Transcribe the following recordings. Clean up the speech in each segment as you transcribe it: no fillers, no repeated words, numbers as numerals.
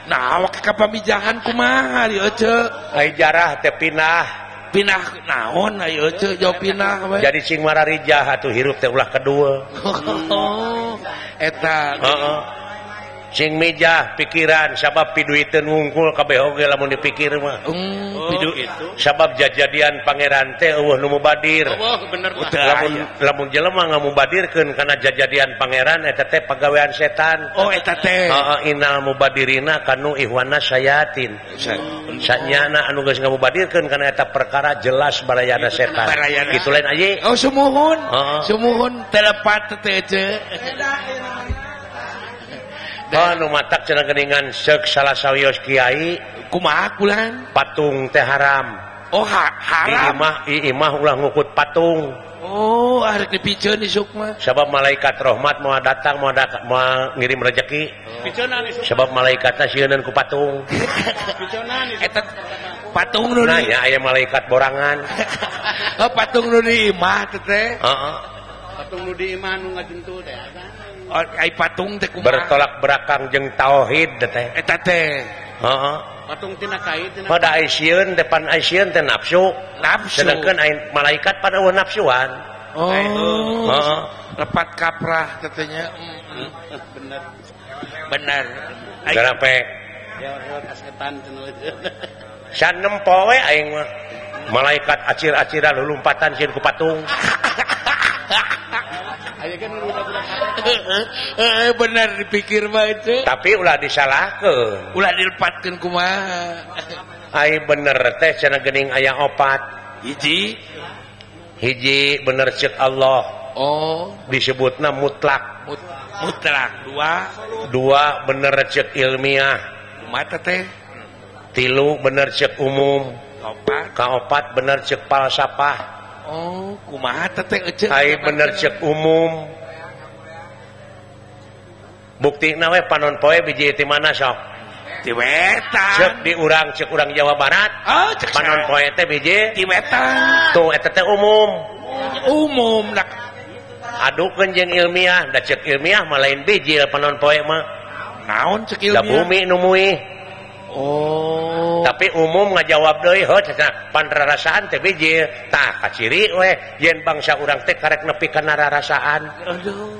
Nah, awak ka pamijahan kumaha ieu Ece? Ai jarah teh pindah. Pindah naon ai Ece jauh pindah we. Jadi sing mararijah atuh hirup teh ulah kedua. Oh, eta. Heeh. Sing mijah pikiran sabab piduiteun wungkul kabeh oge lamun dipikir mah. Pidu sabab jajadian pangeran teh eueuh nu mubadir. Oh, bener. Lamun lamun jelema ngamubadirkeun kana jajadian pangeran eta teh pagawean setan. Oh, eta teh. Heeh, innal mubadirina kanu ihwana sayatin. Sanyana anu geus ngamubadirkeun kana eta perkara jelas barayana setan. Kitu lain aye. Oh, sumuhun. Sumuhun telepat teh Ece. Oh, nu matak cenah geuningan seuk salah sawios kiai kumaha kulan patung teh haram. Oh, haram. Imah imah ulah ngukut patung. Oh, arek dipiceun isuk mah. Sabab malaikat rahmat moal datang moal ngirim rejeki. Piceunan isuk. Sabab malaikatna sieuneun ku patung. Piceunan isuk. Eta patung nu di nya aya malaikat borangan. Oh, patung nu di imah teh. Heeh. Patung nu di imah nu ngajentul teh. Oh, ai patung teh kumaha? Bertolak belakang jeung tauhid teh. Eta teh. Heeh. Patung tina kai tina. Pada ai sieun depan ai sieun teh nafsu. Nafsu. Sedangkeun ai malaikat pada eueuh nafsuan. Oh. Heeh. Lepat kaprah katanya. Bener. Bener. Kenapa? Ya setan cenah. Sanem poe aing mah. Malaikat acir-aciran lulumpatan sieun ku patung. Bener dipikir mah itu. Tapi ulah disalahkeun. Ulah dilepatkeun kumaha. Ai bener teh cenah geuning aya opat. Hiji. Hiji bener ceuk Allah. Oh, disebutna mutlak. Mutlak. Dua. Dua bener ceuk ilmiah. Kumaha teh? Tilu bener ceuk umum. Opat. Kaopat bener ceuk falsafah. Oh, kumaha teh Ece? Ai bener ceuk umum. Buktina we panon poe biji ti mana sok? Ti wetan. Ceuk di urang ceuk urang Jawa Barat. Oh, ceuk panon poe teh biji ti wetan. Tuh eta teh umum. Umum nak adukeun jeung ilmiah, da ceuk ilmiah mah lain biji panon poe mah. Naon ceuk ilmiah? Da bumi nu muih. Oh. Tapi umum ngajawab deui heuh cenah pan rarasaan teh bijil. Tah kaciri we yen bangsa urang teh karek nepi kana rarasaan. Aduh.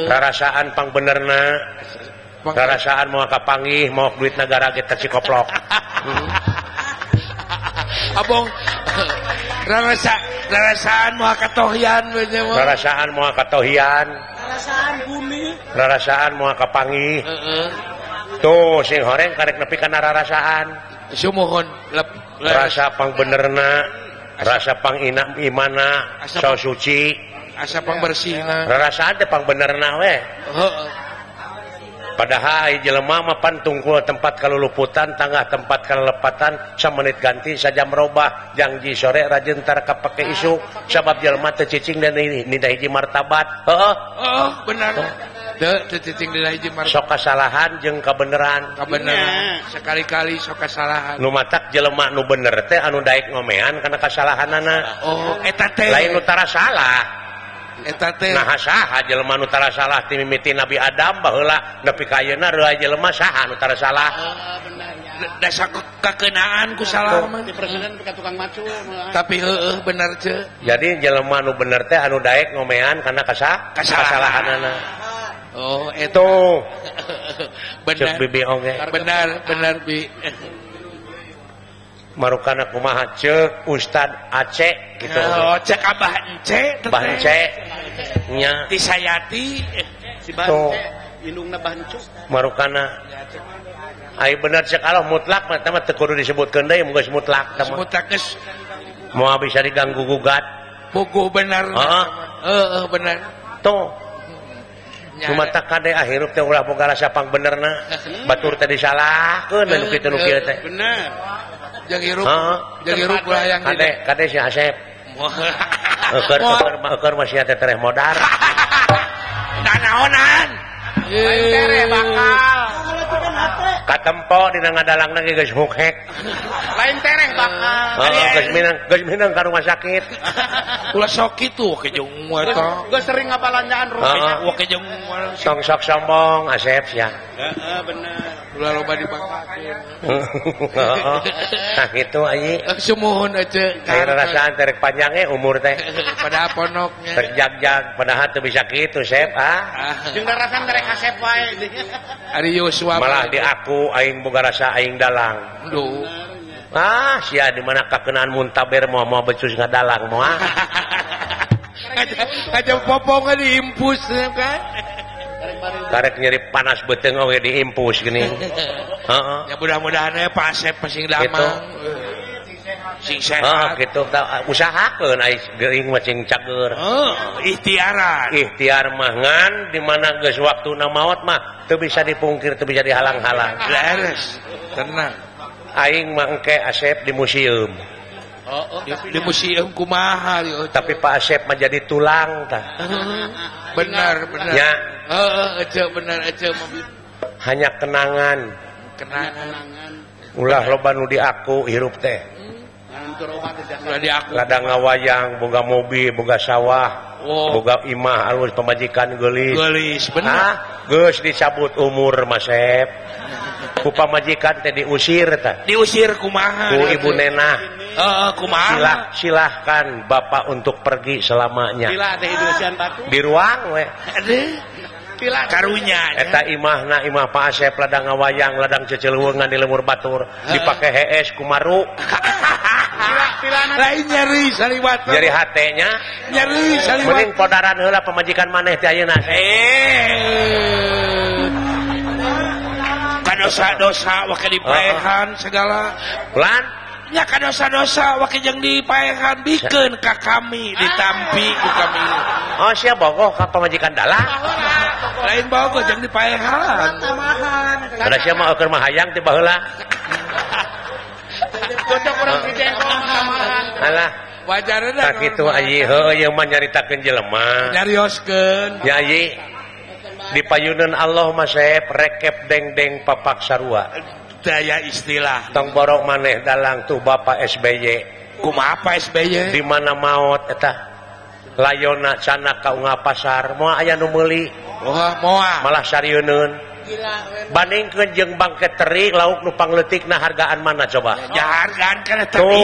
Rarasaan pang benerna. Rarasaan moal kapanggih moal duit nagara ge teh cikoplok. Abong rarasaan moal katohian we nya. Rarasaan moal katohian. Rarasaan bumi. Rarasaan moal kapanggih. Heeh. Tuh sing horeng karek nepi kana rarasaan. Sumuhun rasa pang benerna, rasa pang ina imana, so suci, asa pang bersihna. Rarasaan teh pang benerna we. Heeh. Padahal jelema mah pan tungkul tempat kaluluputan, tangah tempat kalelepatan, samenit ganti sajam robah, jangji sore rajin tar kapake isuk, sabab jelema teu cicing dan nida hiji martabat. Heeh. Heeh, bener. Teu cicing dina hiji martabat. Sok kasalahan jeung kabeneran. Kabeneran. Sekali-kali sok kasalahan. Nu matak jelema nu bener teh anu daek ngomean kana kasalahanana. Oh, eta teh. Lain nu tara salah. Eta teh. Nah saha jelema nu tara salah ti mimiti Nabi Adam baheula nepi ka ayeuna reuah jelema saha nu tara salah. Oh, bener. Dasa kakeunaan ku salah mah. Di presiden ka tukang macul. Tapi heueuh bener ce. Jadi jelema nu bener teh anu daek ngomean kana kasalahanana. Oh, itu benar. Cek bibi oge. Benar, benar bi. Marukana kumaha cek Ustad Aceh gitu. Oh, cek Abah Ence teh. Abah Ence. Nya. Tisayati si Bance, indungna Bancuk. Marukana. Ai bener cek Allah mutlak mah teh teu kudu disebutkeun deui mun geus mutlak teh. Mutlak geus moal bisa diganggu gugat. Puguh bener. Heeh. Heeh, bener. Tuh. Cuma tak kade ahirup teh ulah boga rasa pang benerna. Batur teh disalahkeun nu kitu nu kieu teh. Bener. Jeung hirup, jeung hirup ulah yang kade kade si Asep. Eueur eueur eueur masih teh tereh modar. Nanaonan. Lain tereh bakal. Katempo dina ngadalangna ge geus hukhek. Lain tereh bakal. Heeh, geus minang ka rumah sakit. Ulah sok kitu ke jeung eta. Geus sering ngabalanjaan rumah. Wah ke jeung tong sok sombong Asep sia. Heeh, bener. Ulah loba dibanggakeun. Nah kitu ayi. Sumuhun ece. Aya rasaan teh rek panjang ge umur teh. Padahal ponoknya. Rek jag-jag padahal teu bisa kitu Sep ah. Jeung rasaan rek kasep wae. Ari Yosua malah di aku aing boga rasa aing dalang. Duh. Ah sia di mana kakenaan muntaber moal-moal becus ngadalang moal. Aja popongnya diimpus kan. Karek nyeri panas beuteung oge diimpus gini. Heeh. Ya mudah-mudahan we Pak Asep sing damang. Sing sehat. Heeh kitu usahakeun ai geuing mah sing cager. Heeh, ikhtiaran. Ikhtiar mah ngan di mana geus waktuna maot mah teu bisa dipungkir, teu bisa dihalang-halang. Leres, tenang. Aing mah engke Asep di museum. Oh, di museum kumaha ieu. Tapi Pak Asep mah jadi tulang tah. Benar, benar. Ya. Heeh, ece benar ece hanya kenangan. Kenangan. Ulah loba nu diaku hirup teh. Ulah diaku. Ladang ngawayang, boga mobil, boga sawah, boga imah alus pamajikan geulis. Geulis, bener. Ah, geus dicabut umur Mas Sep. Ku pamajikan teh diusir tah. Diusir kumaha? Ku ibu nenah. Heeh, kumaha? Silahkan bapak untuk pergi selamanya. Pila teh diusian batu. Di ruang we. Pila karunya. Eta imahna imah Pak Asep ladang ngawayang, ladang cecileuweungan di lemur batur, dipake hees kumaru. Lain nyeri saliwat. Nyeri hatenya. Nyeri saliwat. Mending podaran heula pamajikan maneh teh ayeuna. Kadosa-dosa wake dipaehan segala. Lan nya kadosa-dosa wake jeung dipaehan bikeun ka kami ditampi ku kami. Oh sia bogoh ka pamajikan dalang. Lain bogoh jeung dipaehan. Kada sia mah keur mah hayang ti baheula. Cocok urang si jengkol tamahan. Alah wajarna tah kitu ayi heueuh ieu mah nyaritakeun jelema. Nyarioskeun. Nya ayi dipayuneun Allah mah Sep rekep deng-deng papak sarua. Daya istilah. Tong borok maneh dalang tuh Bapak SBY. Kumaha Pak SBY? Di mana maot eta? Layona cana ka unggal pasar, moal aya nu meuli. Wah, moal. Malah sarieunun. Bandingkeun jeung bangke teri lauk nu pangleutikna hargaan mana coba? Ya hargaan kana teri.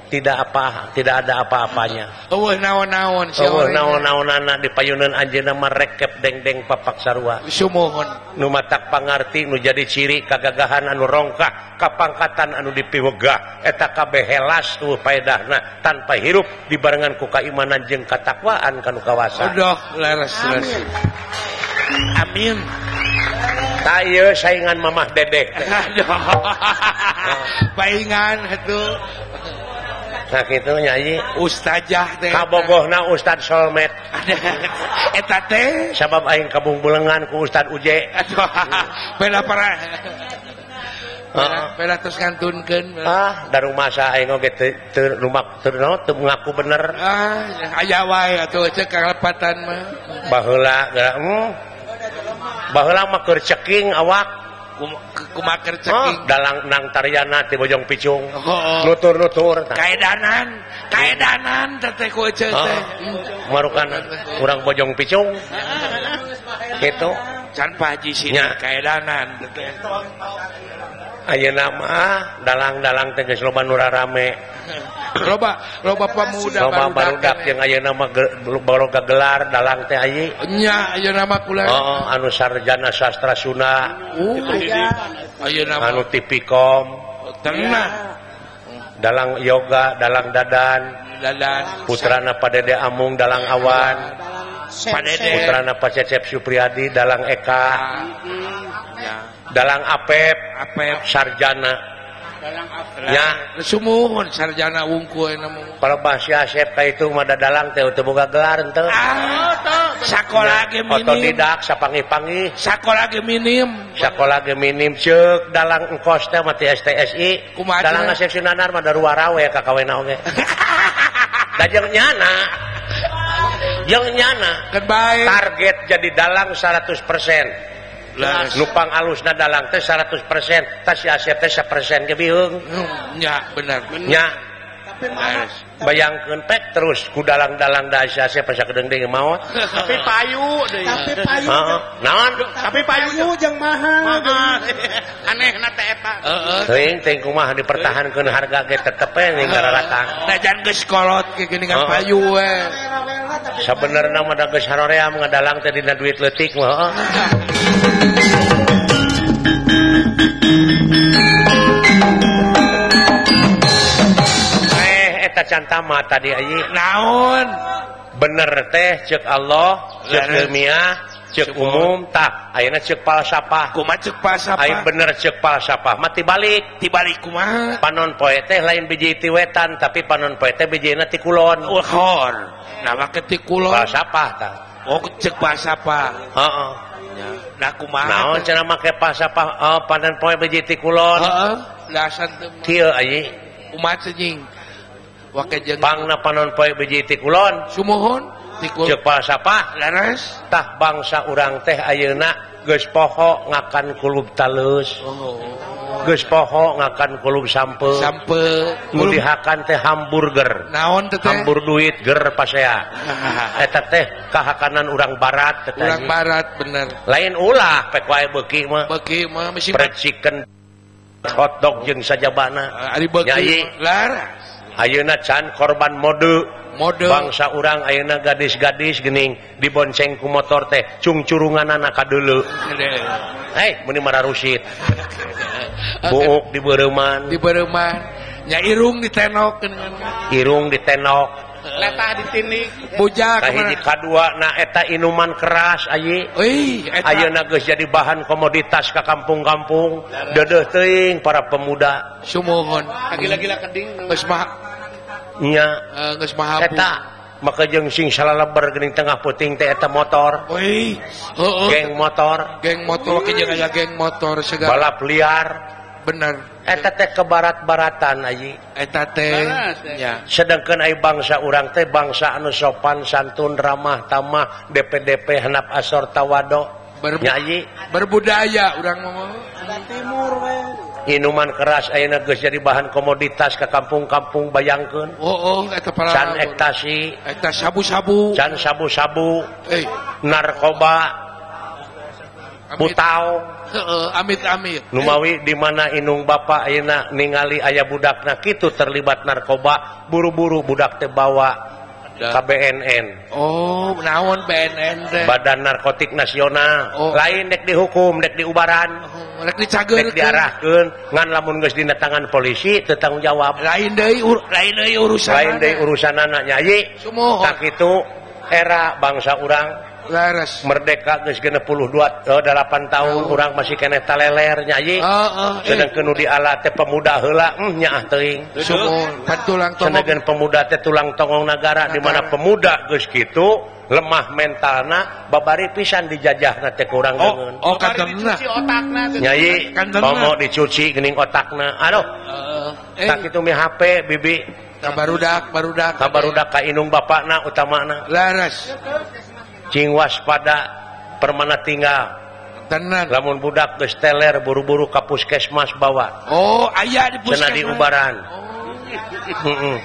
Tidak apa, tidak ada apa-apanya. Eueuh naon-naon sia. Eueuh naon-naonana dipayuneun anjeunna mah rekep deng-deng papak sarua. Sumuhun. Nu matak pangarti nu jadi ciri kagagahan anu rongkah, kapangkatan anu dipiwegah, eta kabeh helas tuh paedahna tanpa hirup dibarengan ku kaimanan jeung katakwaan kanu kawasa. Udah leres leres. Amin. Tah ieu saingan Mamah Dedek. Paingan atuh. Nah kitu nya ieu ustazah teh kabogohna Ustad Solmet. Eta teh sabab aing kabungbulengan ku Ustad Uje. Beda parah. Beda terus ngantunkeun. Ah, darumasa aing oge teu rumak teu naon teu ngaku bener. Ah, aya wae atuh cek kalepatan mah. Baheula geura baheula mah keur ceking awak. Kumaker ceking. Dalang nang tariana ti Bojong Picung. Nutur-nutur kaedanan, kaedanan teh ku ece teh. Marukan urang Bojong Picung. Kitu. Can Pak Haji sini kaedanan teh. Ayeuna mah dalang-dalang teh geus loba nu rarame. Loba loba pemuda loba barudak jeung ayeuna mah baroga gelar dalang teh ayi. Nya ayeuna mah kula. Heeh, anu sarjana sastra Sunda. Ayeuna anu Tipikom. Tenang. Dalang yoga, dalang dadan. Dadan. Putrana Pak Dede Amung dalang awan. Pak Dede. Putrana Pak Cecep Supriyadi dalang Eka. Dalang Apep, Apep sarjana. Dalang Apep. Ya, sumuhun sarjana wungkul ayeuna mah. Kalau bahasa Asep ka itu mah dalang teh teu boga gelar henteu. Ah, sakola ge minim. Otodidak sapanggih-panggih. Sakola ge minim. Sakola ge minim ceuk dalang engkos teh mah ti STSI. Dalang Asep Sunanar mah daruara we ka kawena oge. Da jeung nyana. Jeung nyana. Keun bae. Target jadi dalang 100%. Nupang alusna dalang teh 100%, tas si Asep teh 1% ge biheung. Nya bener. Nya. Bayangkeun pek terus ku dalang-dalang da Asia pasakedeung deui maot. Tapi payu deui. Tapi payu. Heeh. Naon? Tapi payu jeung mahal. Anehna teh eta. Heeh. Teuing teuing kumaha dipertahankeun harga ge tetep we ning raratang. Najan geus kolot ge geuningan payu we. Sabenerna mah da geus haroream ngadalang teh dina duit leutik mah heeh. Eta can tamat tadi ayi. Naon? Bener teh ceuk Allah, ceuk ilmiah, ceuk umum tah ayeuna ceuk falsafah. Kumaha ceuk falsafah? Ai bener ceuk falsafah mah tibalik. Tibalik kumaha? Panon poe teh lain biji ti wetan tapi panon poe teh bijina ti kulon. Ulkhor. Nah make ti kulon. Falsafah tah. Oh ceuk falsafah. Heeh. Nah kumaha? Naon cenah make falsafah panon poe biji ti kulon? Heeh. Dasan teu. Kieu ayi. Kumaha cing? Wake jeung pangna panon poe biji ti kulon. Sumuhun ti kulon. Ceuk falsafah leres tah bangsa urang teh ayeuna geus poho ngakan kulub taleus. Oh. Geus poho ngakan kulub sampe. Sampe. Nu dihakan teh hamburger. Naon teh? Hambur duit ger pasea. Eta teh kahakanan urang barat teh. Urang barat bener. Lain ulah pek wae beuki mah. Beuki mah mesti fried chicken hotdog jeung sajabana. Ari beuki laras. Ayeuna can korban mode. Bangsa urang ayeuna gadis-gadis geuning dibonceng ku motor teh cungcurunganana ka deuleu. Hei, meuni mararusit. Buuk dibeureuman. Dibeureuman. Nya irung ditenok geuningan. Irung ditenok. Letah ditindik. Bujak kahiji kadua na eta inuman keras ayi. Euy, eta ayeuna geus jadi bahan komoditas ka kampung-kampung. Deudeuh teuing para pemuda. Sumuhun. Gila-gila keding geus mah nya geus mahabu. Eta maka jeung sing salaleber geuning tengah puting teh eta motor. Euy, heueuh. Geng motor. Geng motor ke jeung aya geng motor segala. Balap liar. Bener. Eta teh ke barat-baratan ayi. Eta teh nya. Sedangkan ai bangsa urang teh bangsa anu sopan santun ramah tamah DPDP hanap asor tawado. Nya ayi berbudaya urang mah. Timur we. Minuman keras ayeuna geus jadi bahan komoditas ka kampung-kampung bayangkeun. Oh, oh eta para can ektasi, eta sabu-sabu, can sabu-sabu, narkoba, putau, amit-amit. Numawi di mana inung bapak ayeuna ningali aya budakna kitu terlibat narkoba, buru-buru budak teh bawa ka BNN. Oh, naon BNN teh? Badan Narkotik Nasional. Oh. Lain dek dihukum, dek diubaran. Oh, rek dicageurkeun, dek diarahkeun, ngan lamun geus dina tangan polisi teu tanggung jawab. Lain deui lain deui urusan. Lain deui urusanana nya ieu. Sumuhun. Tak kitu era bangsa urang leres merdeka geus 62 8 tahun urang masih keneh taleler nya ieu. Sedangkeun nu diala teh pemuda heula nyaah teuing. Sumuhun, pan tulang tonggong. Sedangkeun pemuda teh tulang tonggong nagara di mana pemuda geus kitu lemah mentalna babari pisan dijajahna teh ku urang deungeun. Oh, kantonna. Dicuci otakna teh. Nya ieu komo dicuci geuning otakna. Aduh. Tak kitu mi HP bibi. Kabarudak, barudak. Kabarudak ka inung bapakna utamana. Leres. Cing waspada permana tinggal. Tenan. Lamun budak geus teler buru-buru ka puskesmas bawa. Oh, aya di puskesmas. Cenah diubaran. Oh. Heeh.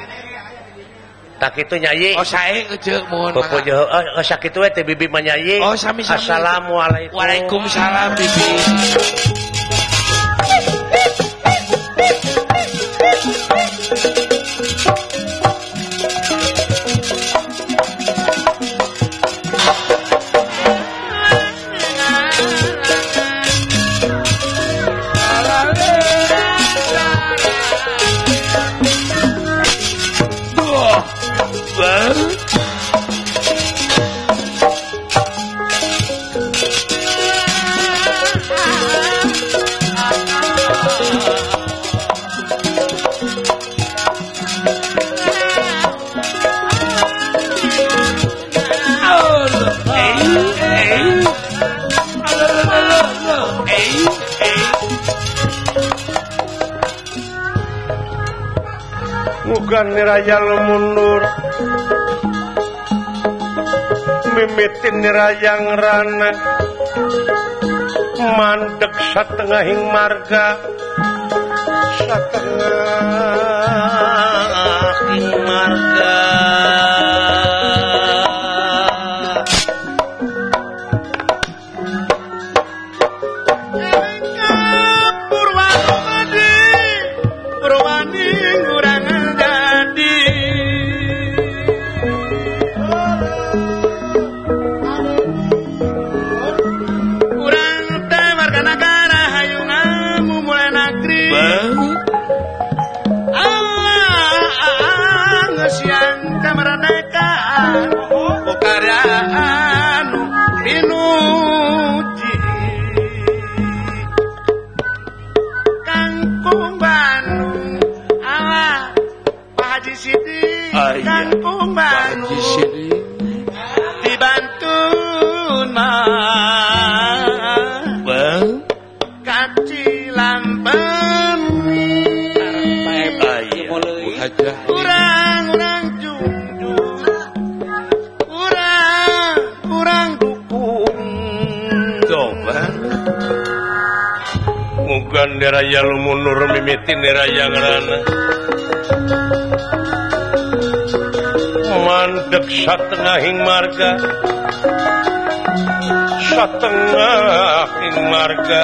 Tak kitu nyai. Oh, sae euceuk muhun. Popo oh, sakitu we teh bibi mah nyai. Oh, sami-sami. Assalamualaikum. Waalaikumsalam bibi. Bukan niraya mundur mimitin niraya ngerana mandek satengahing marga satengah ing marga. Purwani kurang dadi. Urang teh warga nagara hayu ngamumule nagri. Allah ngesiang kemerdekaan ukarya anu pinuji. Kangkung Bandung Allah Pak Haji Sidi, Kangkung Bandung dibantu Urang-urang junjung, urang-urang dukung. Coba mugan deraya lumunur mimiti deraya ngarana mandek satengahing marga, satengahing marga.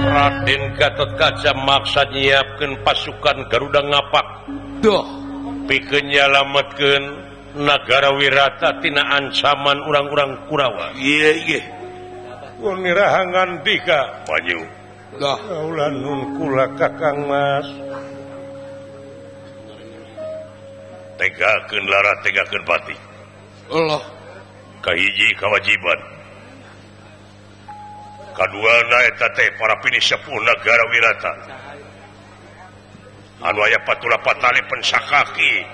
Raden Gatotkaca maksa nyiapkeun pasukan Garuda ngapak. Duh, pikeun nyalametkeun nagara Wirata tina ancaman urang-urang Kurawa. Iya iya. Nirahangan dika banyu. Duh, kaula nun kula Kakang Mas. Tegakeun lara tegakeun pati. Allah. Kahiji kewajiban. Kaduana eta teh para pinisepuh nagara Wirata. Anu aya patula patali pensakaki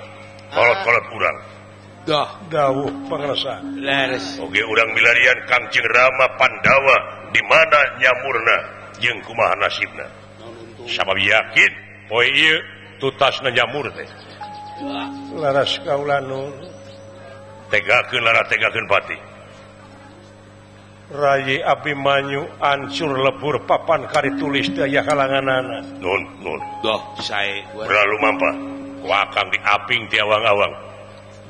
kolot-kolot urang. Dah dawuh pangrasa. Leres. Oge urang milarian Kangjeng Rama Pandawa di mana nyamurna jeung kumaha nasibna. Sabab yakin poe ieu tutasna nyamur teh. Laras kaula nun. Tegakeun lara tegakeun pati. Rayi Abimanyu ancur lebur papan kari tulis teu aya halanganana. Nun nun. Doh sae. Berlalu mampa. Ku akang diaping ti awang-awang.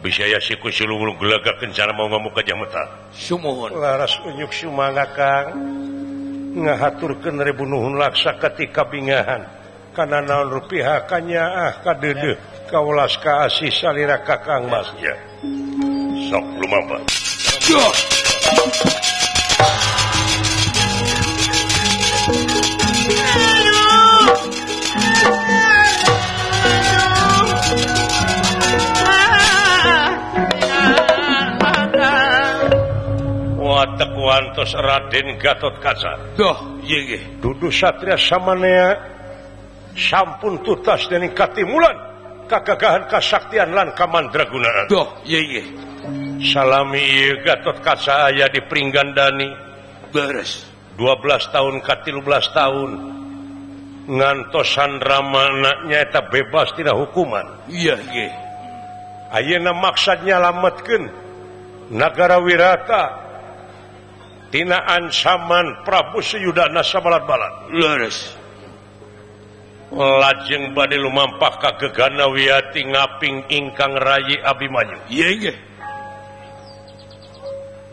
Bisa aya siku silung gelagak kencana mau ngamuk ka Jameta. Sumuhun. Laras unyuk sumangga Kang. Ngahaturkeun ribu nuhun laksa ketika bingahan. Kana naon rupiah kanyaah kadeudeuh kawelas ka asih salira Kakang Mas. Ya. Sok lumampa. Doh. Watek wantos Raden Gatotkaca. Doh, ieu ge. Dudu satria samanea sampun tutas dening katimulan, kagagahan kasaktian lan kamandragunaan. Doh, ieu ge. Salami ieu Gatotkaca aya di Pringgandani. Beres. 12 tahun ka 13 tahun ngantosan ramana nyaeta bebas tina hukuman. Iya ge. Ayeuna maksad nyalametkeun nagara Wirata tina ancaman Prabu Suyudana sabalat-balat. Leres. Lajeng bade lumampah ka Gegana Wiyati ngaping ingkang rayi Abimanyu. Iya ge.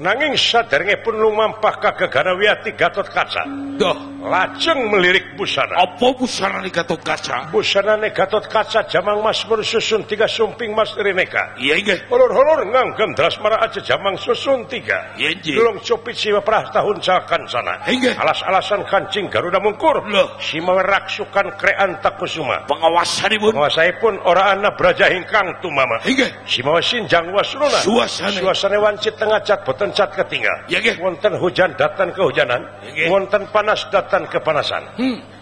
Nanging saderengipun lumampah ka Gegana Wiyati Gatotkaca. Doh, lajeng melirik busana. Apa busanane Gatotkaca? Busanane Gatotkaca jamang mas susun tiga sumping mas rineka. Iya nggih. Holor-holor nganggem drasmara aja jamang susun tiga. Iya nggih. Lulung copit siwa prah tahun cakan sana. Nggih. Alas-alasan kancing Garuda mungkur. Loh, simawe raksukan krean takusuma. Pengawasanipun. Pengawasanipun ora ana braja ingkang tumama. Nggih. Simawe sinjang wasruna. Suasane. Suasane wanci tengah cat boten cat ketinggal. Iya nggih. Wonten hujan datan kehujanan, wonten panas datan kepanasan.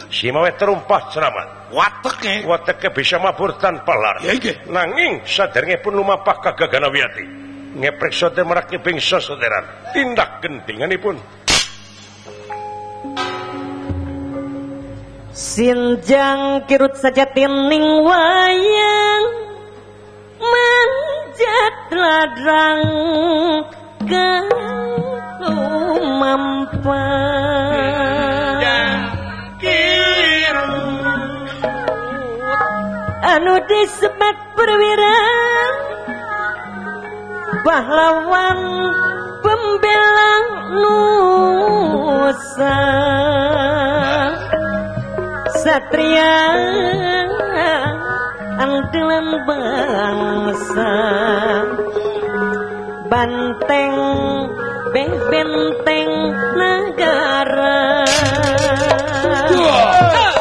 Simawe terumpah ceramah. Wateke. Wateke bisa mabur tanpa lar. Ya nggih. Nanging saderengipun lumampah ka Gegana Wiyati. Ngepriksa teh meraki bingsa saderan. Tindak gentinganipun. Sinjang kirut saja tining wayang man. Derajat ladrang lumampah anu disebat perwira pahlawan pembela nusa satria andalan bangsa banteng benteng negara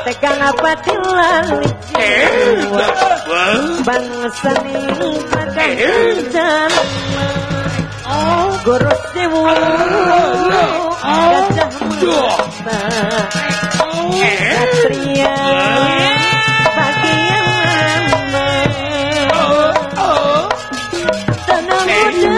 tegang apa tilali jiwa bangsa ning pakan guru sewu gajah mata satria bagian mana tanah muda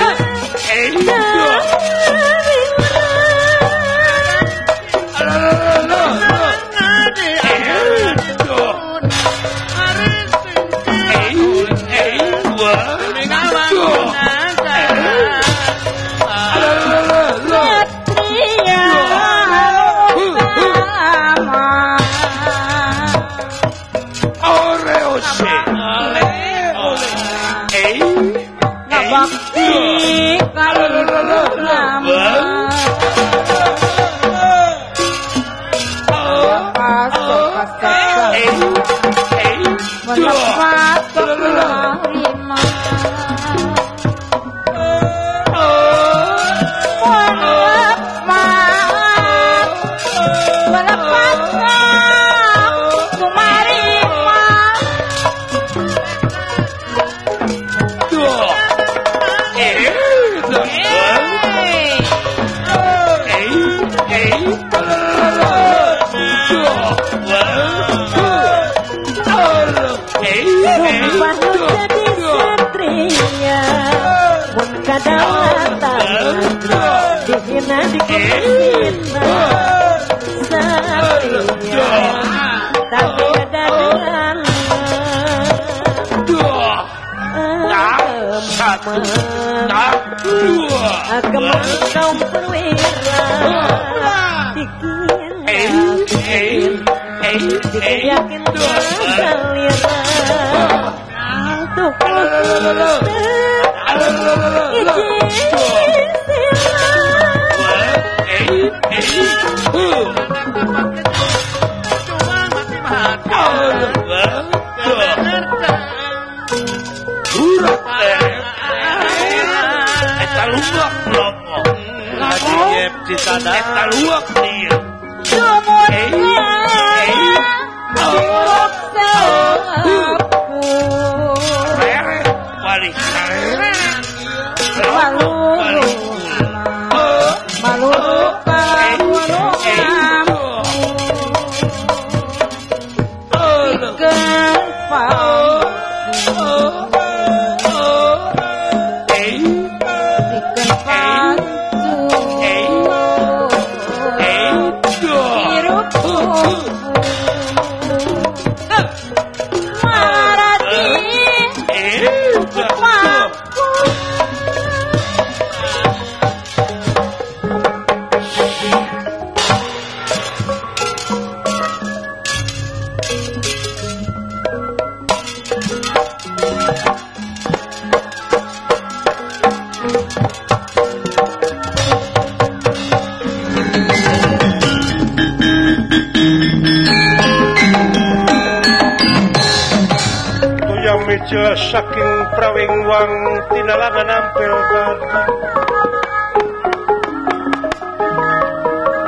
Saking prawengwang tinalangan ampel tadi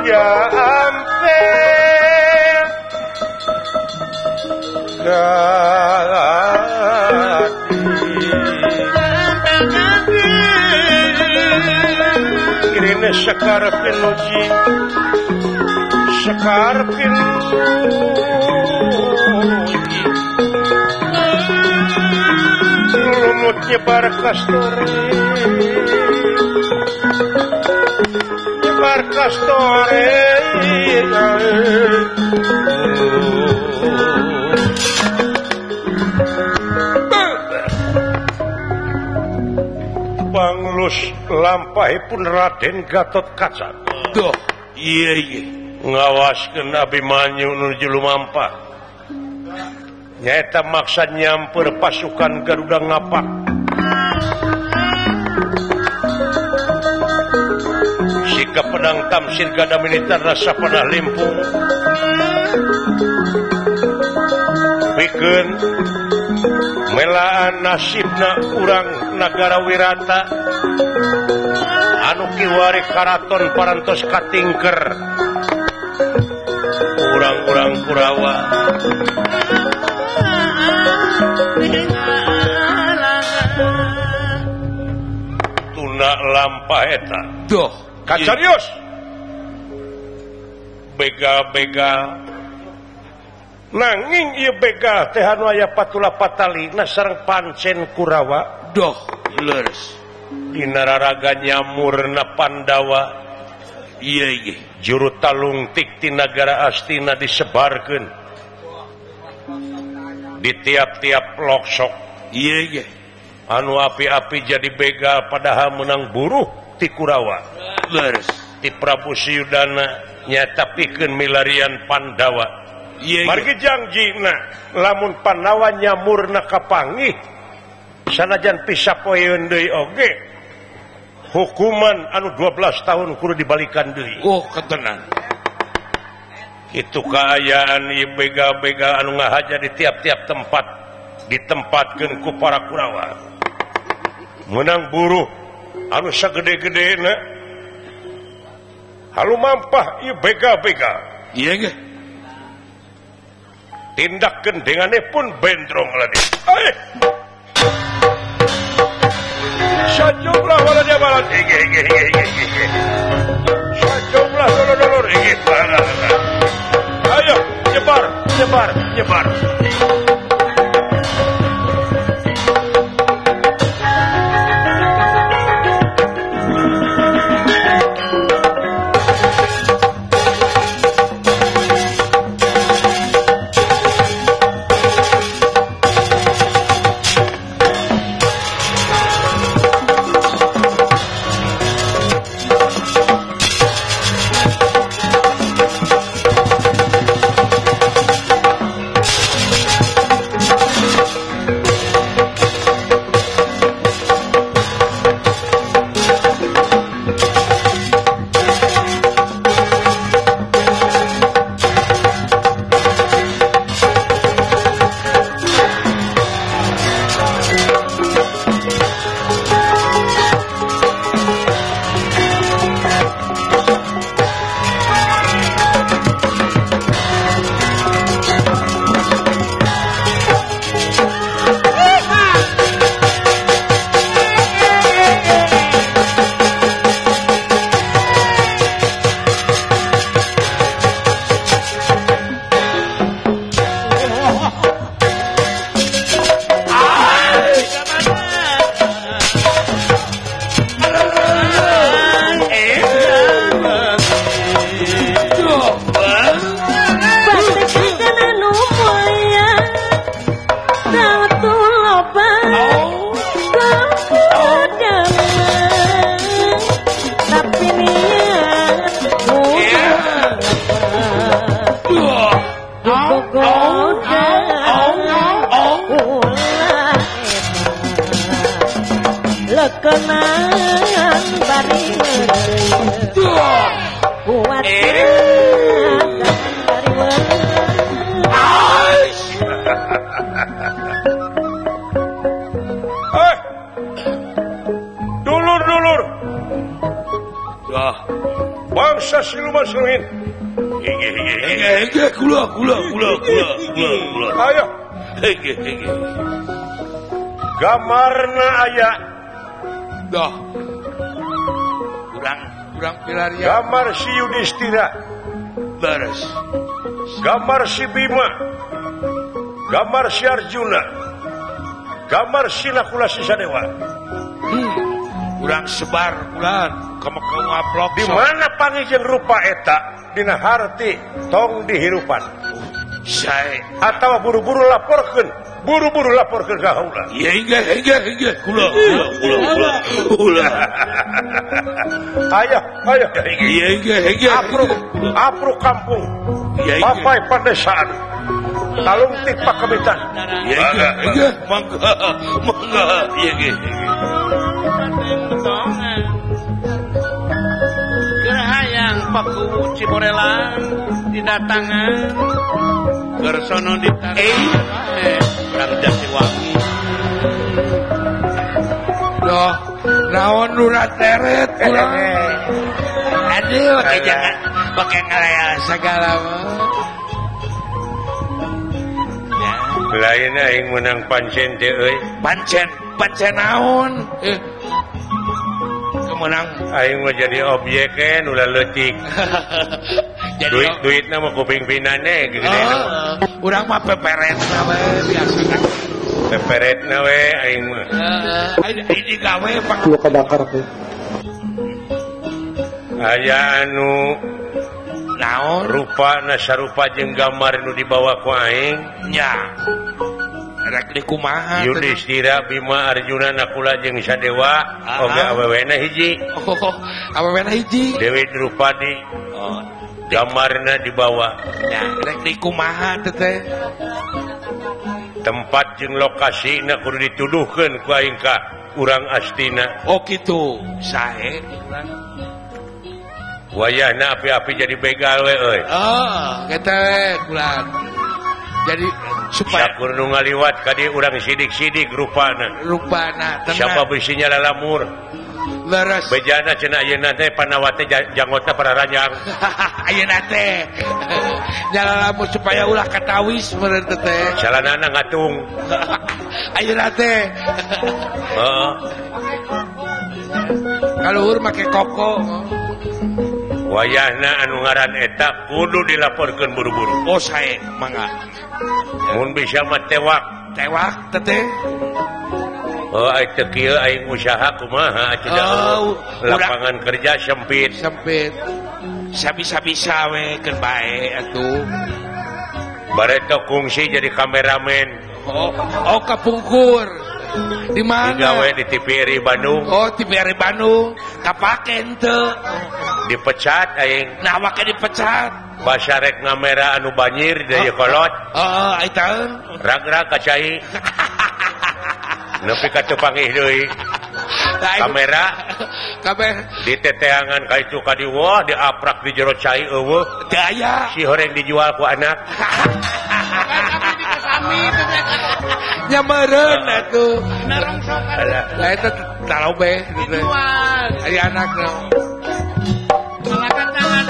ya ampel gadi kirene sekar pinuji sekar pinuji lumut nyebar kastore nyebar kastore lampahipun Raden Gatot Kaca. Duh, iya iya. Ngawaskeun Abimanyu nuju lumampah. Nyaeta maksa nyamper pasukan Garuda ngapak. Sikap pedang tamsir gada militer rasa panah limpung. Pikeun melaan nasibna urang nagara Wirata anu kiwari karaton parantos katingker urang-urang Kurawa. Tuna lampah eta. Duh, kacarios. Bega-bega nanging ieu begal teh anu aya patula patalina sareng pancen Kurawa. Doh, leres. Dina raraga nyamurna Pandawa. Iya iya. Juru talungtik ti nagara Astina disebarkeun di tiap-tiap loksok. Iya iya. Anu api-api jadi begal padahal menang buruh ti Kurawa. Leres. Ti Prabu Suyudana nyata pikeun milarian Pandawa. Margi jangjina lamun Pandawa nyamurna kapanggih sanajan pisapoeun deui oge hukuman anu 12 tahun kudu dibalikan deui. Oh, ketenan. Itu kaayaan ieu bega-bega anu ngahaja di tiap-tiap tempat ditempatkeun ku para Kurawa. Menang buruh anu sagede-gedena halu mampah ieu bega-bega. Iya ge. Tindak gendengane pun bendrong lagi. Sajumlah walanya balat. Ige ige ige ige. Sajumlah dulur-dulur ige. Ayo nyebar nyebar nyebar. Lekenan bari kuat bari. Dulur-dulur. Bangsa siluman silumin. Ege kula kula kula kula kula. Ayo. Ege ege. Gamarna aya. Dah. Kurang kurang pilaria. Gamar si Yudhistira. Beres. Gamar si Bima. Gamar si Arjuna. Gamar si Nakula si Sadewa. Kurang sebar bulan kamu ngaplok. Di mana pangijeng rupa eta dina harti tong dihirupan. Sae atawa buru-buru laporkeun Buru-buru laporkeun ka haula. Iya enggak enggak enggak kula kula kula kula. Kula. Ayo ayo. Iya enggak enggak. Apruk apruk kampung. Papai pedesaan. Talungtik pakemitan. Iya enggak enggak mangga mangga iya enggak. Gerhayang paku Ciborelang didatangan Gersono ditangan urang Jatiwangi. Loh, naon nu teret urang. Aduh, pakai jangan pakai ngelayal segala mah. Lain aing menang pancen teh euy. Pancen, pancen naon? Kemenang aing mah jadi objek nu leutik. Duit duitna mah kuping pinane gede. Urang mah peperetna we biasa kan. Peperetna we aing mah. Heeh, ini gawe pak lu kebakar teh. Aya anu naon rupana sarupa jeung gambar nu dibawa ku aing nya. Rek di kumaha Yudhistira Bima Arjuna Nakula jeung Sadewa oge awewena hiji. Oh, awewena hiji. Dewi Drupadi. Oh, gambarna dibawa. Nya, rek di kumaha teh teh. Tempat jeung lokasina kudu dituduhkeun ku aing ka urang Astina. Oh kitu, sae wayahna api-api jadi begal we euy. Oh, kitu we kulan. Jadi supaya sakur nu ngaliwat ka dieu urang sidik-sidik rupana. Rupana tenang. Siapa bisinya lalamur. Leres. Bejana cenah ayeuna teh panawat teh janggotna pararanjang. Ayeuna teh. Nyalalamur supaya ulah katawis meureun teh. Calanana ngatung. Ayeuna teh. Heeh. Kaluhur make koko. Wayahna anu ngaran eta kudu dilaporkeun buru-buru. Oh sae mangga. Mun bisa mah tewak. Tewak teh. Oh ai teu kieu aing usaha kumaha atuh oh, lapangan kerja sempit. Sempit. Sabisa-bisa we keur bae atuh. Bareto kungsi jadi kameramen. Oh, oh kapungkur. Di mana? Digawe di TVRI Bandung. Oh, TVRI Bandung. Kapake henteu. Dipecat aing. Nah, wake dipecat. Basa rek ngamera anu banjir dari kolot. Heeh, ai taeun. Rag-rag ka cai. Nepi ka teu panggih deui. Kamera kabeh diteteangan ka itu ka dieu wah diaprak di jero cai eueuh. Teu aya. Si horeng dijual ku anak. Nya meureun atuh. Lah eta talobe dijual. Aya anakna. Malakan tangan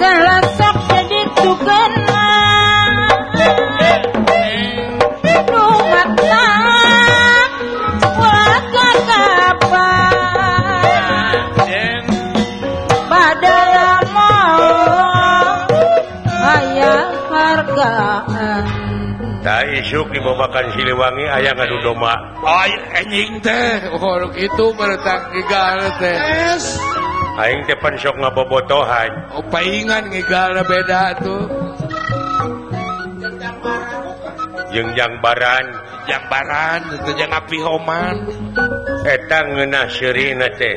Selasok jadi tukena rumata waka kapan pada lama ayah hargaan. Tak isuk dibawakan Siliwangi aya ngadu domba. Ay anjing teh, oh kitu meretang ngigal teh. Aing teh pan sok ngabobotohan. Oh paingan ngigalna beda tuh. Jeung jangbaran, jangbaran teh jeung api homan. Eta ngeunah seurina teh.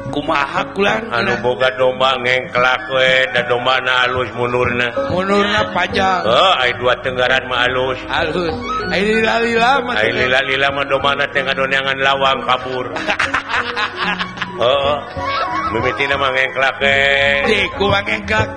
Kumaha kulan anu boga domba ngengklak we da dombana alus mundurna. Mundurna panjang. Heuh, ai dua tenggaran mah alus. Alus. Ai lila-lila mah. Ai lila-lila mah dombana teh ngadoneangan lawang kabur. Heeh. Mimitina mah ngengklak we. Di kumaha ngengklak.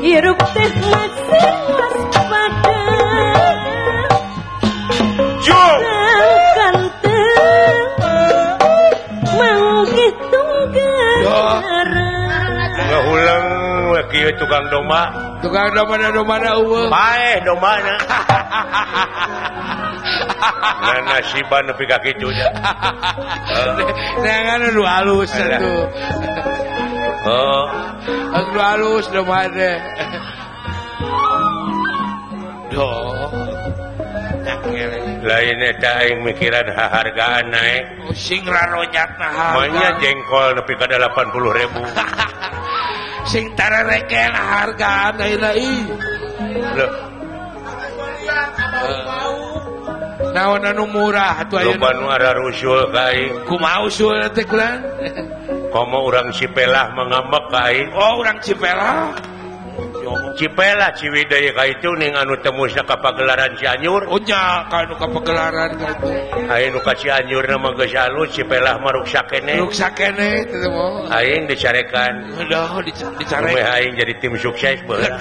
Hirup teh masih waspada Poe kieu tukang domba. Tukang domba na domba na eueuh. Paeh dombana. Nah nasiban nepi ka kitu nya. Neangan nu halus atuh. Oh, anu halus domba teh. Doh. Lain eta aing mikiran hargaan naik. Sing raronyatna harga. Manya jengkol nepi ka 80.000. Sing tarereken hargaan ayeuna ih. Loh. Naon anu murah atuh ayeuna. Loba nu ararusul ka aing. Kumaha usul teh kulan? Komo urang Cipelah mangambek ka aing. Oh, urang Cipelah. Cipelah Ciwidey ka itu ning anu temusna ka pagelaran Cianjur. Oh nya ka anu ka pagelaran ka itu. Aing nu ka Cianjurna mah geus alus, Cipelah mah ruksak keneh. Ruksak keneh teh mah. Aing dicarekan. Udah dicarekan. Meh aing jadi tim sukses baheula.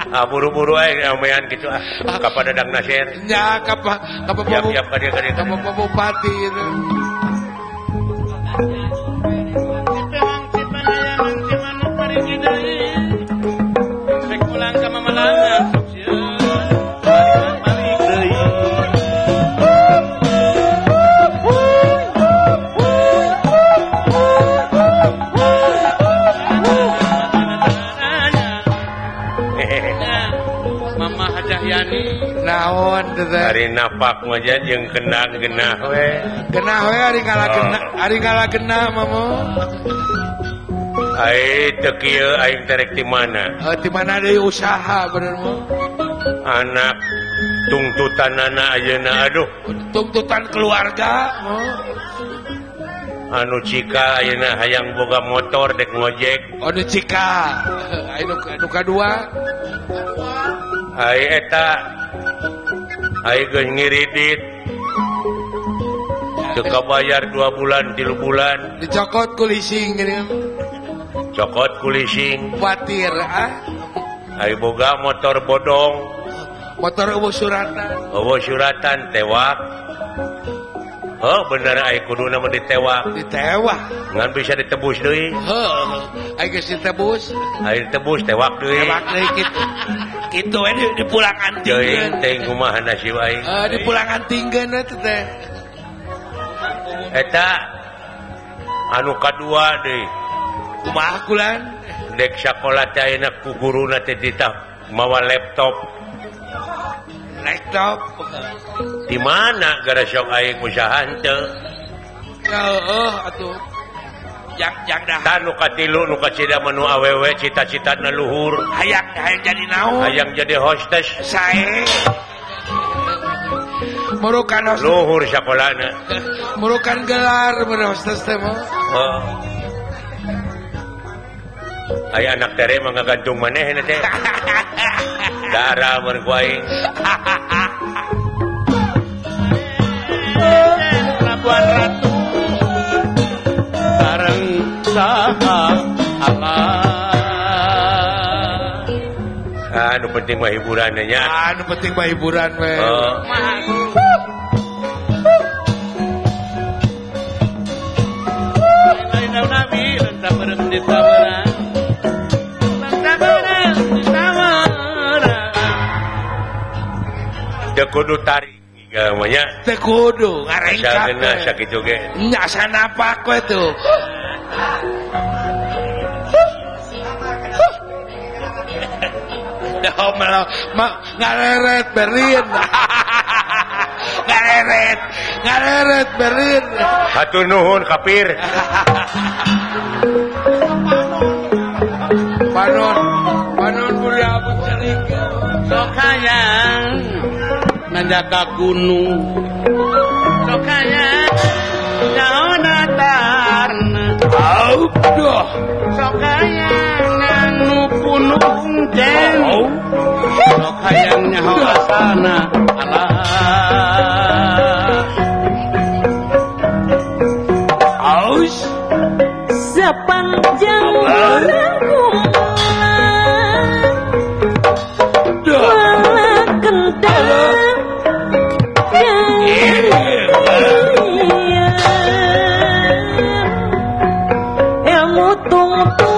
Ah buru-buru aing amean kitu ah ka Padadang Nasir. Nya ka ka siap ka dieu ka dieu. Ka bupati itu. Pulang ka Mamalangan sok sieun balik deui. Mama Hajah Yani naon teh ari napak mah jeung kendang genah we. Genah we ari ngala genah, ari ngala genah mamo. Ai teu kieu aing terek ti mana? Ti mana deui usaha bener mah. Anak tungtutanana ayeuna aduh. Tungtutan keluarga mah. Anu cika ayeuna hayang boga motor dek ngojek. Anu cika. Anu nu kadua. Ai eta ai geus ngiridit. Teu kabayar 2 bulan 3 bulan. Dicokot ku leasing geuning. Cokot ku leasing. Kuatir ah. Ai boga motor bodong. Motor eueuh suratan. Eueuh suratan tewak. Oh bener ai kuduna mah ditewak. Ditewak. Ngan bisa ditebus deui. Heuh. Ai geus ditebus. Ai ditebus tewak deui. Tewak deui kitu. Kitu we dipulang antingkeun. Teuing teh kumaha nasib aing. Heuh dipulang antingkeun eta teh. Eta anu kadua deui. Kumaha kulan? Dek sakola teh ayeuna ku guruna teh ditah mawa laptop. Laptop. Di mana gara sok aing usaha henteu? Heuh atuh. Yang dah. Tah nu katilu nu kacida mah nu awewe cita-citana luhur. Hayang hayang jadi naon? Hayang jadi hostess. Sae. Merukan hostess. Luhur sakolana. Merukan gelar mun hostess teh mah. Oh. Aya anak tere mah ngagantung manehna teh. Darah mun ku aing. Pelabuhan Ratu bareng saha Allah. Ah, nu penting mah hiburan nya. Ah, nu penting mah hiburan we. Oh. Lain nabi lentah berem di tabaran. Teu kudu tarik gamanya. Teu kudu ngarengkak. Asa sakitu ge. Nya asa napak we tuh. Dah malah ngareret Berlin. Ngareret, ngareret Berlin. Hatur nuhun kapir. Panon, panon kuliah abot cerik. Sok hayang nanjaka gunung. Sok hayang nyaona tarna. Aduh. Sok hayang anu punung jen. Sok hayang nyaho asana Allah. Aus. Sepanjang ilmu tungtu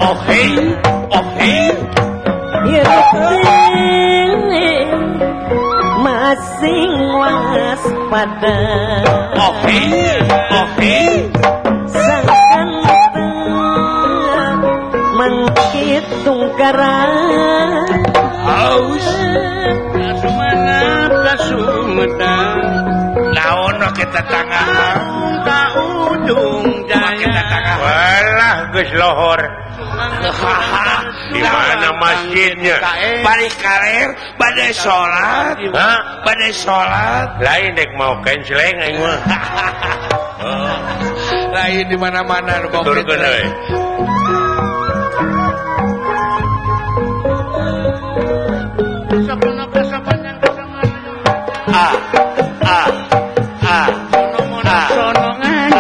Oh hey, oh hey. Masing waspada. Oh hey, oh hey. Sangkan menghitung karang. Aus. Kasumanap kasumedang. Naon kita tangan ka ujung jaya. Kita tangan. Walah geus lohor. Di mana masjidnya? Bari karer, bade salat. Hah? Bade salat. Lain dek mau kenceleng aing mah. Lain di mana-mana nu mau Tuturkeun we. A A A Sono sonongan.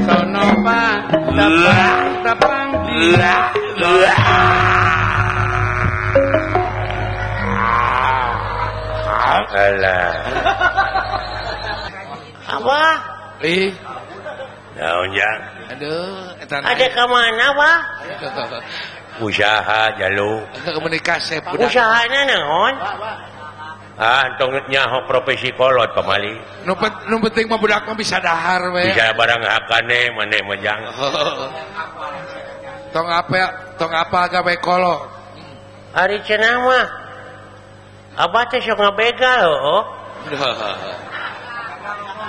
Sono pa tapang tapang La La. Alah. Apa? Ih, Naon jang? aduh, eta Ada ke mana, Pak? Usaha jalu. Komunikasi budak. Usahana naon? Ah, tong nyaho profesi kolot pamali. Nu penting mah budak mah bisa dahar we. Bisa barang hakane maneh mah jang. Tong apa tong apa gawe kolot. Ari cenah mah. Abah teh sok ngabegal heuh.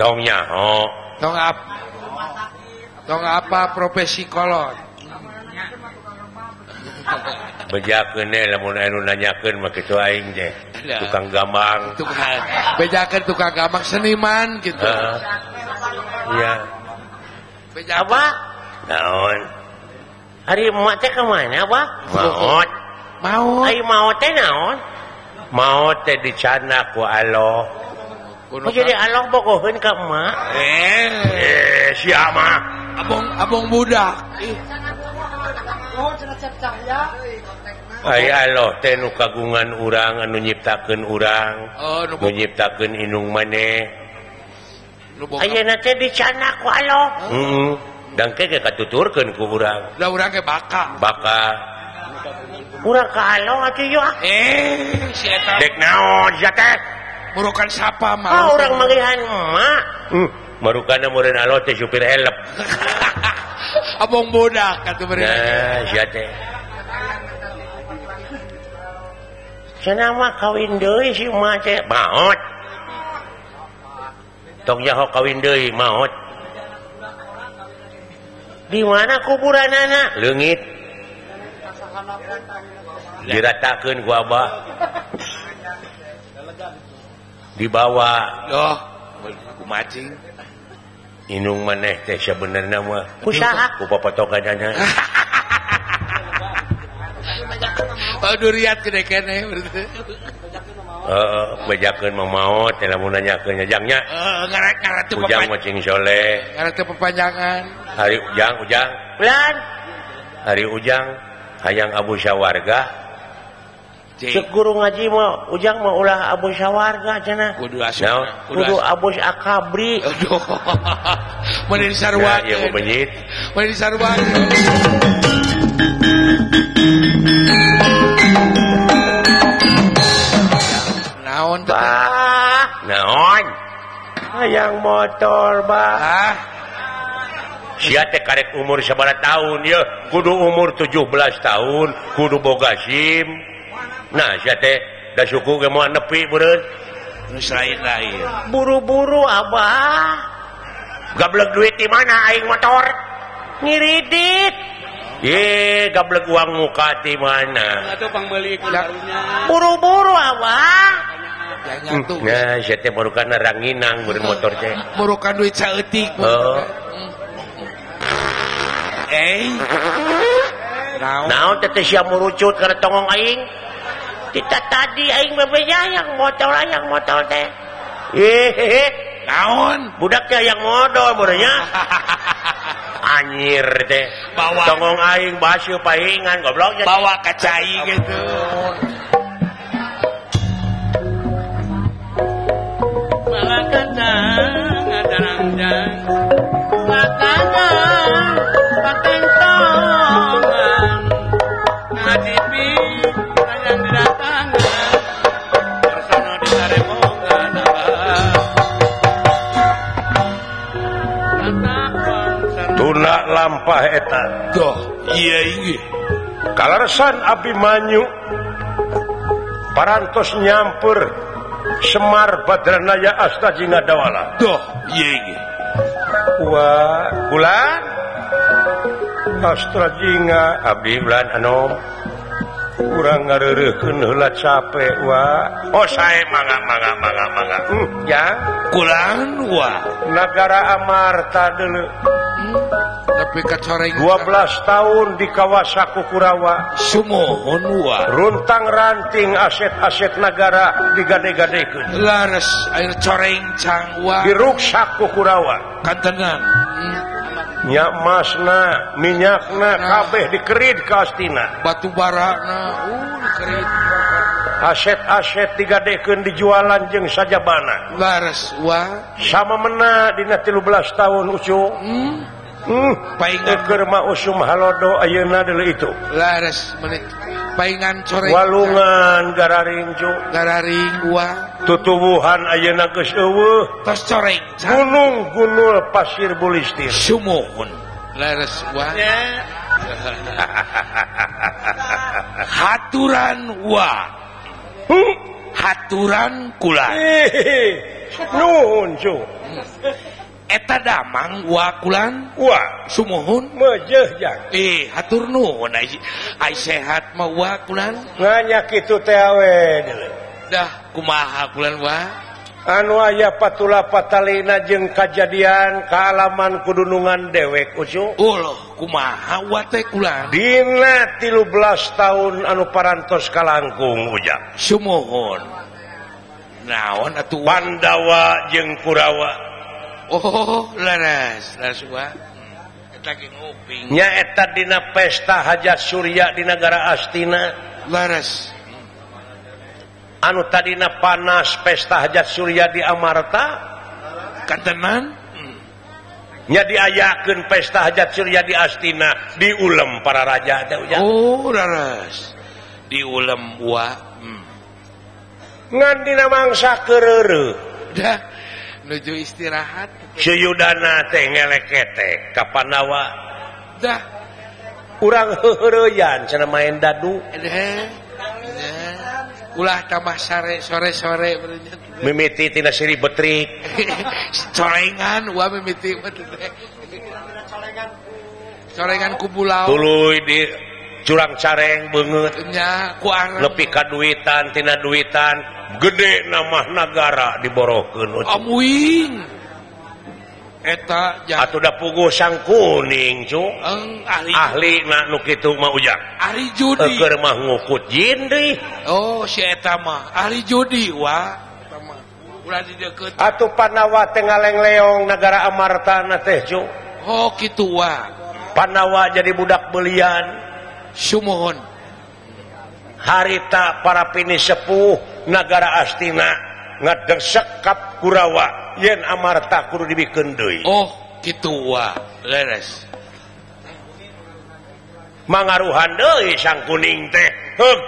Tong nyaho. Tong apa? Tong apa profesi kolot? Bejakeun we lamun anu nanyakeun mah kitu aing teh. Tukang gambang. Tukang bejakeun tukang gambang seniman gitu. Iya. Bejakeun. Abah? Naon? Ari emak teh ka mana, Abah? Maot. Maot. Ari maot teh naon? Maot teh dicanak ku Allah. Kok jadi Allah bogoheun ka emak? Sia mah. Abong abong budak. Ih. Ai Allah teh nu kagungan urang anu nyiptakeun urang, Oh, nu nyiptakeun indung maneh. Nu boga. Ayeuna teh dicanak ku Allah. Heeh. Dangke ge katuturkeun ku urang. Da urang ge baka. Baka. Urang ka Allah atuh yeuh. Si eta. Dek naon sia teh? Murukan sapa mah? Ah, urang manggihan emak. Marukana meureun Allah teh supir elep. Abong budak atuh meureun. Nah, sia teh. Cenah mah kawin deui si emak teh. Maot. Tong nyaho kawin deui, maot. Di mana kuburanana? Leungit. Diratakeun ku abah. Dibawa. Loh, ku macing. Inung maneh teh sabenerna mah. Ku saha? Ku papotokanana. Oh, duriat gede keneh berarti. Heeh, bejakeun mah maot teh lamun nanyakeun jangnya. Heeh, ngaret-ngaret teu Ujang mah cing soleh. Ngaret teu pepanjangan. Hari ujang, ujang. Bulan. Hari ujang hayang abu sawarga. Cek guru ngaji mah ujang mah ulah abu sawarga cenah. Kudu asup. Kudu abu akabri. Aduh. Mun disarua. Ya ieu benyit. Mun disarua. Naon teh? Naon? Hayang motor, bah. Ah. Sia teh karek umur sabaraha tahun ye? Kudu umur 17 tahun, kudu boga SIM. Nah, sia teh da suku ge moal nepi beureun. Nu lain-lain. Buru-buru abah. Gablek duit di mana aing motor? Ngiridit. Ye, gablek uang muka di mana? Atuh pangmeuli ku karunya. Buru-buru abah. Nah, sia teh marukana ranginang beureun motor teh. Marukan duit saeutik. Oh. Naon teh sia murucut kana tongong aing? Tita tadi aing bebeja yang motor teh. Hehehe, naon? Budak teh yang modal meureunnya. Anjir teh. Bawa tongong aing basuh pahingan goblok. Bawa ka cai gitu. Malakatang ngadarangdang. Makana patentong. lampah eta. Doh, iya inggih. Kaleresan Abimanyu parantos nyamper Semar Badranaya Astajinga Dawala. Doh, iya inggih. Wah, bulan Astrajinga abdi bulan anom urang ngareureuhkeun heula capek wa. Oh sae mangga mangga mangga mangga. Ya, kulan wa. Nagara Amarta deuleu. Tapi kacoreng 12 tahun di kawasa ku Kurawa. Sumuhun wa. Runtang ranting aset-aset nagara digade-gadekeun. Lares air coreng cang wa. Diruksak ku Kurawa. Kantenan. Nya emasna, minyakna, kabeh dikerid ka Astina. Batu barana, dikerid. Aset-aset digadekeun dijualan jeung sajabana. Lares wa. Sama mena dina 13 tahun ucu. Paingan keur mah usum halodo ayeuna deuleu itu. Lares menit paingan coreng. Walungan gararing cu. Gararing wa. Tutuwuhan ayeuna geus eueuh. Tos coreng. Gunung gunul pasir bulistir. Sumuhun. Lares wa. Haturan wa. Haturan kula. Nuhun cu. Eta damang wa kulan wa sumuhun mejeh jang. Hatur nuhun ai sehat mah wa kulan. Nganya kitu teh awe deuleu. Dah kumaha kulan wa? Anu aya patula patalina jeung kajadian kaalaman kudunungan dewek ucu. Uloh kumaha wa teh kulan? Dina 13 tahun anu parantos kalangkung ujang. Sumuhun. Naon atuh Pandawa jeung Kurawa. Oh, laras, laras wa. Eta ge nguping. Nya eta dina pesta hajat Surya di nagara Astina. Laras. Anu tadina panas pesta hajat Surya di Amarta. Kantenan? Nya diayakeun pesta hajat Surya di Astina, diulem para raja teh ujang. Oh, laras. Diulem wa. Ngan dina mangsa keureureuh. Dah. Nuju istirahat. Suyudana teh ngelekete ka Pandawa. Dah. Urang heuheureyan cenah main dadu. Ulah tambah sare sore-sore mimiti tina siri betrik. Corengan wa mimiti mah teh. Corengan ku bulau. Tuluy di curang careng beungeut. Nya ku areng. Nepi ka duitan tina duitan. Gede nama nagara diborokeun. Amuing. Eta atuh da puguh sang kuning cu. Ahli na nu kitu mah ujang. Ahli judi. Keur mah ngukut jin deui. Oh si eta mah ahli judi wa. Eta mah ulah dideukeut. Atuh Pandawa teh ngaleng-leong nagara Amarta na teh cu. Oh kitu wa. Pandawa jadi budak belian. Sumuhun. Harita para pini sepuh nagara Astina ngadersek kap Kurawa yen Amarta kudu dibikeun deui. Oh kitu wa leres. Mangaruhan deui sang kuning teh. Heug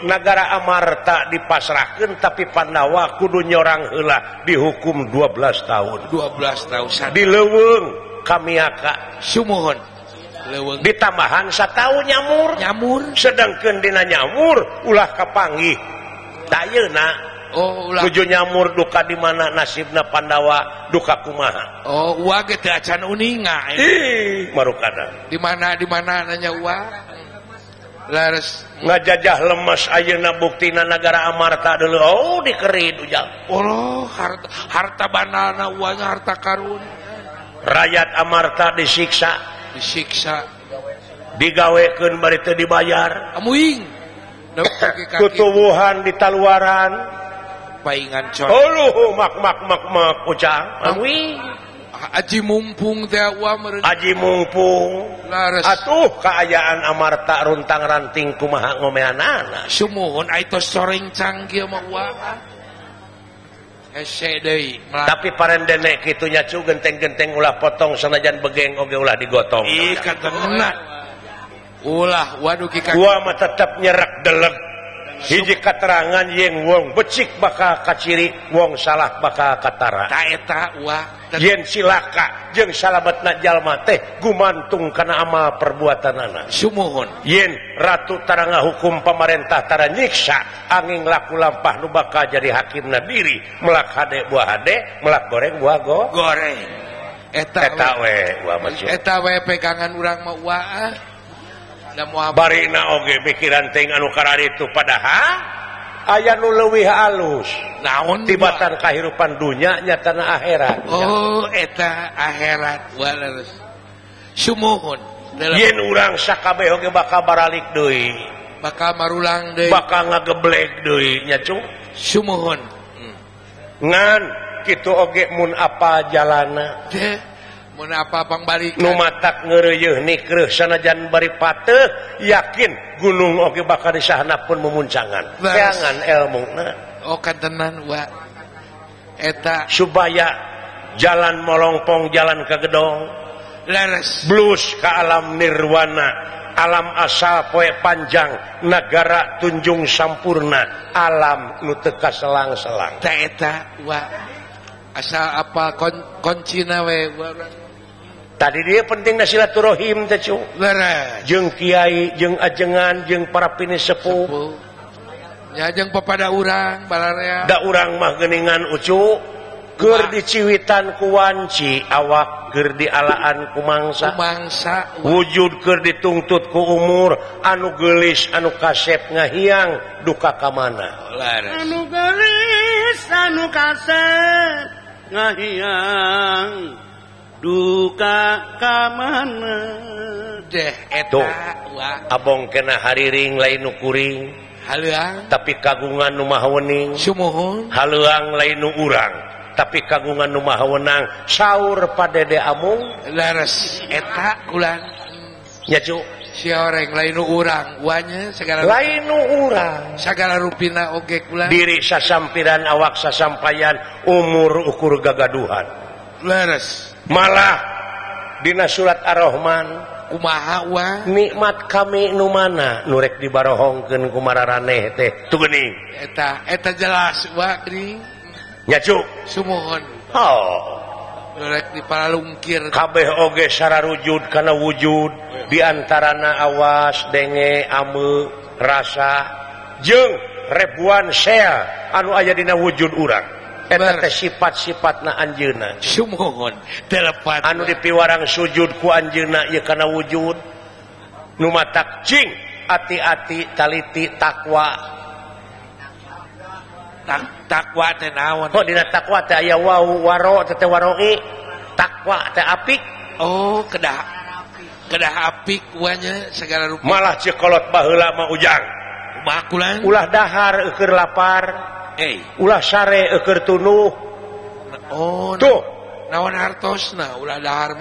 nagara Amarta dipasrahkeun tapi Pandawa kudu nyorang heula dihukum 12 tahun. 12 tahun di leuweung kamiaka. Sumuhun. Leuweung ditambahan satahun nyamur. Nyamur sedangkeun dina nyamur ulah kapanggih. Ayeuna oh ulah nuju nyamur duka di mana nasibna Pandawa duka kumaha. Oh wa ge teu acan uninga. Ih marukana. Di mana nanya wa. Lares ngajajah lemes ayeuna buktina nagara Amarta deuleu. Oh dikerid ujang. Oh harta harta banana wa nya harta karun. Rakyat Amarta disiksa. Disiksa. Digawekeun bari teu dibayar. Amuing. Tutuwuhan di taluaran paingan coreng. Uluh mak mak mak mak ujang. Amuing. Aji mumpung teh wa meureun. Aji mumpung. Lares. Atuh kaayaan Amarta runtang ranting kumaha ngomeanana. Sumuhun ai tos soreng cang kieu mah wa. Hese deui. Tapi parendene kitu nya cu genteng-genteng ulah potong sanajan begeng oge ulah digotong. Ih katenan. Ulah waduh ki gua mah tetep nyerak deleg. Hiji katerangan yen wong becik bakal kaciri, wong salah bakal katara. Ta eta wa yen silaka jeung salametna jalma teh gumantung kana amal perbuatanana. Sumuhun. Yen ratu tara ngahukum pamarentah tara nyiksa, angin laku lampah nu bakal jadi hakimna diri, melak hade buah hade, melak goreng buah goreng. Eta we wa maksud. Eta we pegangan urang mah wa. Barina oge mikiran ting anu kararitu padahal aya nu leuwih alus. Naon tibatan kahirupan dunya nyatana akhirat. Oh eta akhirat waleres. Sumuhun. Yen urang sakabeh oge bakal baralik deui. Bakal marulang deui. Bakal ngageblek deui nya cu. Sumuhun. Ngan kitu oge mun apa jalana. Mun apa pangbalikan nu matak ngeureuyeun nikreuh sanajan bari pateuh yakin gunung oge bakal disahana pun memuncangan. Keangan elmuna. Oh kantenan wa eta supaya jalan molongpong jalan ke gedong leres blues ke alam nirwana, alam asal poe panjang nagara tunjung sampurna, alam nu teu kaselang-selang. Ta eta wa asal apa koncina we. Tadi dia pentingna silaturahim teh cu. Leres. Jeung kiai, jeung ajengan, jeung para pinis sepuh. Nya jeung papada urang balarea. Da urang mah geuningan ucu keur diciwitan ku wanci, awak keur dialaan ku mangsa. Mangsa. Wujud keur dituntut ku umur, anu geulis anu kasep ngahiang duka ka mana. Leres. Anu geulis anu kasep ngahiang duka ka mana. Deh eta abong kena hariring lain nu kuring haleuang tapi kagungan nu maha wening. Sumuhun. Haleuang lain nu urang tapi kagungan nu maha wenang. Saur padede amung leres eta kulan nya cu. Si oreng lain nu urang wanya segala lain nu urang sagala rupina oge kulan diri sasampiran awak sasampayan umur ukur gagaduhan leres. Malah dina surat Ar-Rahman kumaha wa nikmat kami nu mana nu rek dibarohongkeun ku mararaneh teh tu geuning eta eta jelas wa geuning nya cu. Sumuhun. Oh nu rek diparalungkir kabeh oge sararujud kana wujud diantarana awas denge ame rasa jeung ribuan sel anu aya dina wujud urang. Eta teh sifat-sifatna anjeunna. Sumuhun. Telepat anu dipiwarang sujud ku anjeunna ieu kana wujud nu matak cing ati-ati taliti takwa. Takwa teh naon? Oh dina takwa teh aya wau waro teh waroi. Takwa teh apik. Oh kedah kedah apik wanya segala rupa. Malah cekolot baheula mah ujang. Kumaha ulah dahar eueur lapar. Ulah sare eueur tunuh. Oh tuh naon hartosna ulah dahar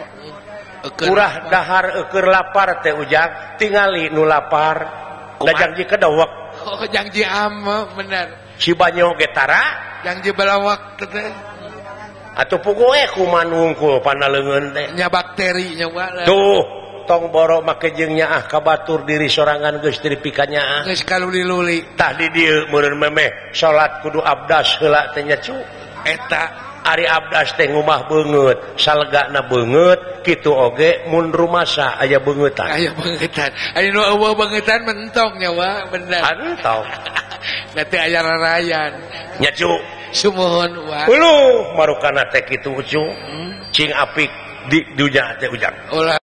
eueur ulah dahar eueur lapar teh ujang tingali nu lapar. Da jangji kedewek. Oh jangji ame bener. Si banyo ge tara jangji balawak teh. Atuh puguh kuman wungkul pana leungeun teh. Nya bakteri nya wa. Tuh tong boro make jeung nyaah ka batur diri sorangan geus dipika nyaah. Geus kaluli-luli. Tah di dieu meureun memeh salat kudu abdas heula teh nya cu. Eta ari abdas teh ngumah beungeut, salegana beungeut kitu oge mun rumasa aya beungeutan. Aya beungeutan. Ari nu eueuh beungeutan mentong nya wa bener. Entong. Nanti aya rarayan. Nya cu. Sumuhun wa. Uluh marukana teh kitu cu. Cing apik di dunya teh ujang. Ulah.